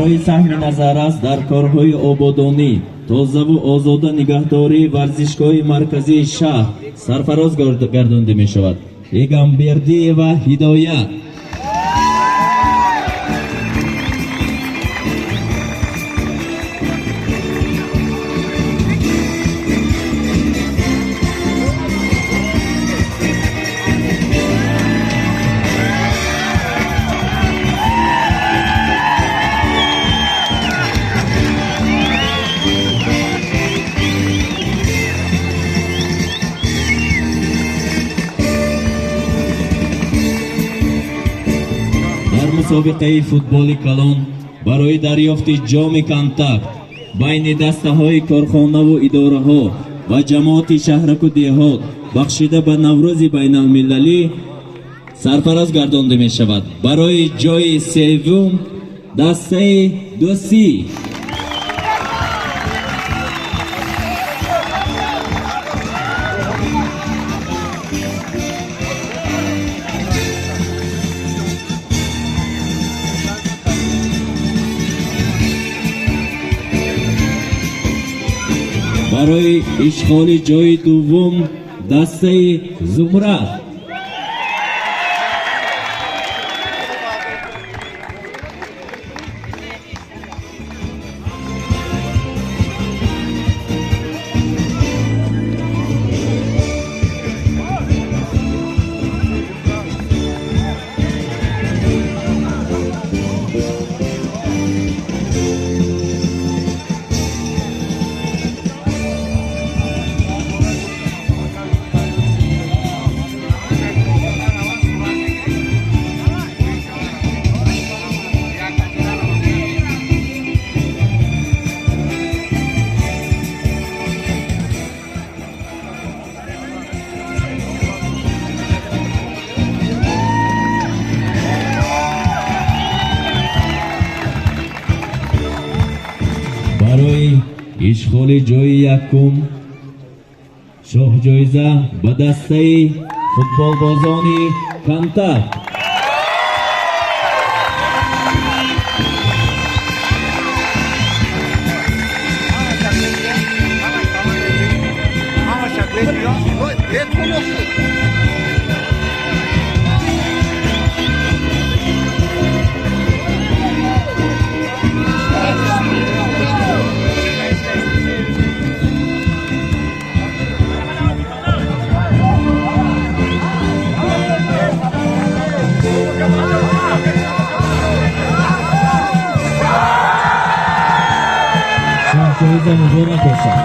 Барои саҳми назаррас дар корҳои ободонӣ, тозаву озода нигаҳдории варзишгоҳи марказии шаҳр сарфароз гардонда мешавад. Эгамбердиева Ҳидоят. Мусобиқаи футболи калон барои дарёфти ҷоми контакт байни дастаҳои корхонаву идораҳо ва ҷамоати шаҳраку деҳот бахшида ба Наврӯзи байналмилалӣ сарфароз гардонда мешавад. Барои ҷои севум дастаи Дӯстӣ. Барои ишғоли ҷои дуввум дастаи Зумрад. Барои ишғоли ҷои якум шоҳҷоиза ба дастаи футболбозони контакт. Шоҳҷоиза муборак бошад.